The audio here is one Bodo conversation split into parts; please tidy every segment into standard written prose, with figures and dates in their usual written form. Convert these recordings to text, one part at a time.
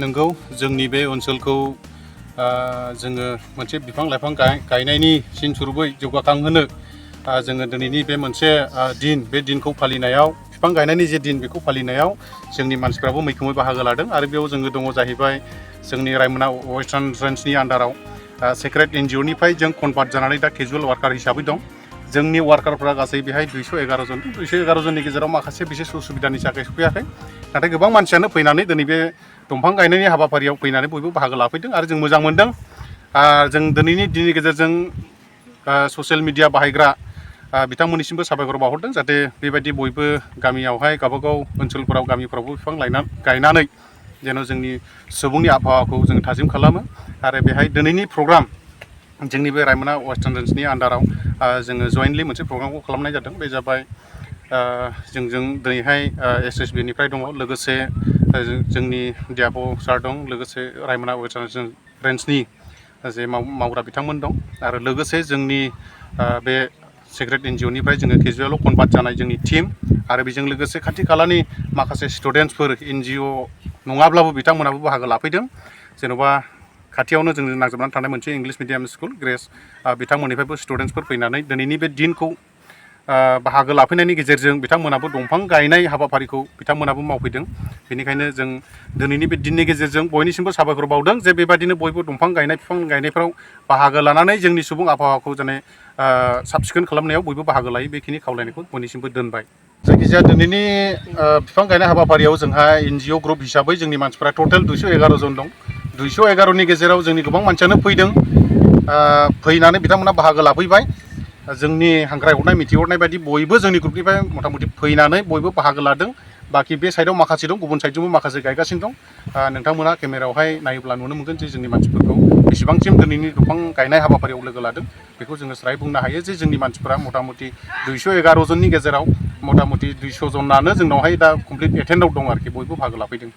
नंगौ जोंनि बे ओनसोलखौ जोङो मोनसे बिफां लाइफां गायनायनि सिन सुरुबै जौगाखांहोनो जोङो दिनैनि बे मोनसे दिन बे दिनखौ फालिनायाव बिफां गायनायनि जे दिन बेखौ फालिनायाव जोंनि मानसिफ्राबो मैखोमै बाहागो लादों आरो बेयाव जोङो दङ जाहैबाय जोंनि रायमना वेस्टार्न रेन्जनि आन्डाराव सेक्रेट एनजिअनिफ्राय जों कनभार्ट जानानै दा केजुवेल वार्कार हिसाबै दं। जोंनि वार्कारफ्रा गासै बेहाय 211 जन दं। 211 जननि गेजेराव माखासे बिसेस उसुबिदानि थाखाय सफैयाखै, नाथाय गोबां मानसियानो फैनानै दिनै बे दंफां गायनायनि हाबाफारियाव फैनानै बयबो बाहागो लाफैदों आरो जों मोजां मोनदों। जों दिनैनि दिननि गेजेरजों ससियेल मिडिया बाहायग्रा बिथांमोननिसिमबो साबायखर बावहरदों, जाहाथे बेबायदि बयबो गामियावहाय गावबागाव ओनसोलफोराव गामिफ्रावबो बिफां गायनानै जेन' जोंनि सुबुंनि आबहावाखौ जों थाजिम खालामो। आरो बेहाय दिनैनि प्रग्राम जोंनि बे रायमना वेस्टार्न रेन्जनि आन्डाराव जोङो जयेन्टलि मोनसे प्रग्रामखौ खालामनाय जादों। बे जाबाय जोंजों दिनैहाय SSBनिफ्राय दङ, लोगोसे जोंनि डिआफअ सार दं, लोगोसे रायमना वेस्टार्न रेन्जनि जे मावग्रा बिथांमोन दं, आरो लोगोसे जोंनि बे सेक्रेट एनजिअनिफ्राय जोङो केजुवेलाव कनभार्ट जानाय जोंनि टिम, आरो बेजों लोगोसे खाथि खालानि माखासे स्टुडेन्टसफोर एनजिअ नङाब्लाबो बिथांमोनाबो बाहागो लाफैदों। जेन'बा खाथियावनो जोंजों नांजाबनानै थानाय मोनसे इंलिश मिडियाम स्कुल ग्रेस, बिथांमोननिफ्रायबो स्टुडेन्टसफोर फैनानै दिनैनि बे दिनखौ बाहागो लाफैनायनि गेजेरजों बिथांमोनाबो दंफां गायनाय हाबाफारिखौ बिथांमोनाबो मावफैदों। बेनिखायनो जों दिनैनि बे दिननि गेजेरजों बयनिसिमबो साबायखर बावदों जे बेबायदिनो बयबो दंफां गायनायफ्राव बाहागो लानानै जोंनि सुबुं आबहावाखौ जेने साब सिखोन खालामनायाव बयबो बाहागो लायो, बेखिनि खावलायनायखौ बयनिसिमबो दोनबाय। जायखिजाया दिनैनि बिफां गायनाय हाबाफारियाव जोंहा एनजिअ ग्रुप हिसाबै जोंनि मानसिफ्रा टटेल 211 जन दं। 211नि गेजेराव जोंनि गोबां मानसियानो फैदों, फैनानै बिथांमोना बाहागो लाफैबाय। जोंनि हांख्रायहरनाय मिथिहरनाय बायदि बयबो जोंनि ग्रुपनिफ्राय मथा मथि फैनानै बयबो बाहागो लादों। बाखि बे साइडआव माखासे दं, गुबुन साइडजोंबो माखासे गायगासिनो दं। नोंथांमोना केमेरायावहाय नायोब्ला नुनो मोनगोन जे जोंनि मानसिफोरखौ बेसेबांसिम दिनैनि दंफां गायनाय हाबाफारियाव लोगो लादों। बेखौ जोङो स्राय बुंनो हायो जे जोंनि मानसिफोरा मथा मथि 211 जननि गेजेराव मथा मथि 200 जनानो जोंनावहाय दा कमप्लिट एटेन्डआव दं आरोखि, बयबो बाहागो लाफैदों।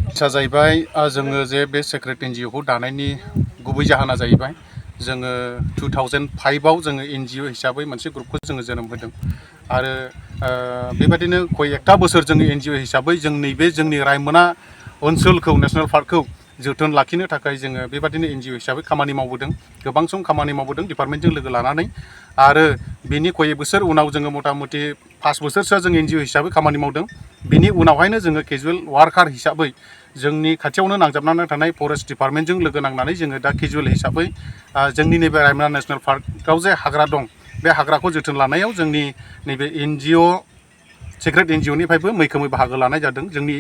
आच्चा जाहैबाय जोङो जे बे सेक्रेट एनजिअखौ दानायनि गुबै जाहोना जाहैबाय जोङो 2005आव जोङो एनजिअ हिसाबै मोनसे ग्रुपखौ जोङो जोनोम होदों, आरो बेबायदिनो कय एकथा बोसोर जोङो एनजिअ हिसाबै जों नैबे जोंनि रायमना ओनसोलखौ नेसनेल पार्कखौ जोथोन लाखिनो थाखाय जोङो बेबायदिनो एनजिअ हिसाबै खामानि मावबोदों। गोबां सम खामानि मावबोदों डिपार्टमेन्टजों लोगो लानानै, आरो बेनि कय बोसोर उनाव जोङो मथा मथि 5 बोसोरसोआ जों एनजिअ हिसाबै खामानि मावदों। बेनि उनावहायनो जोङो केजुवेल वार्कार हिसाबै जोंनि खाथियावनो नांजाबनानै थानाय फरेस्ट डिपार्टमेन्टजों लोगो नांनानै जोङो दा केजुवेल हिसाबै जोंनि नैबे रायमना नेसनेल पार्कआव जे हाग्रा दं, बे हाग्राखौ जोथोन लानायाव जोंनि नैबे एनजिअ सेक्रेट एनजिअनिफ्रायबो मैखोमै बाहागो लानाय जादों। जोंनि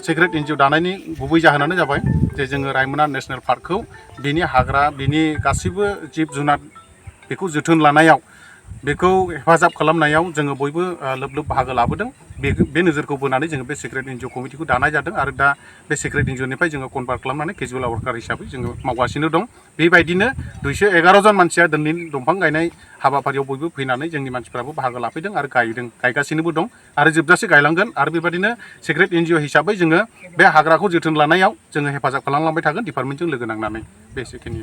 सेक्रेट एनजिअ दानायनि गुबै जाहोनानो जाबाय जे जोङो रायमना नेसनेल पार्कखौ बिनि हाग्रा, बिनि गासैबो जिब जुनार बेखौ जोथोन लानायाव, बेखौ हेफाजाब खालामनायाव जोङो बयबो लोब लोब बाहागो लाबोदों। बे नोजोरखौ बोनानै जोङो बे सेक्रेट एनजिअ कमिटिखौ दानाय जादों, आरो दा बे सेक्रेट एनजिअनिफ्राय जोङो कनभार्ट खालामनानै केजुवेल वार्कार हिसाबै जोङो मावगासिनो दं। बेबायदिनो 211 जन मानसिया दिनैनि दंफां गायनाय हाबाफारियाव बयबो फैनानै जोंनि मानसिफ्राबो बाहागो लाफैदों आरो गायगासिनोबो दं, आरो जोबजासे गायलांगोन। आरो बेबायदिनो सेक्रेट एनजिअ हिसाबै जोङो बे हाग्राखौ जोथोन लानायाव जोङो हेफाजाब खालामलांबाय थागोन डिपार्टमेन्टजों लोगो नांनानै। बेसेखिनि।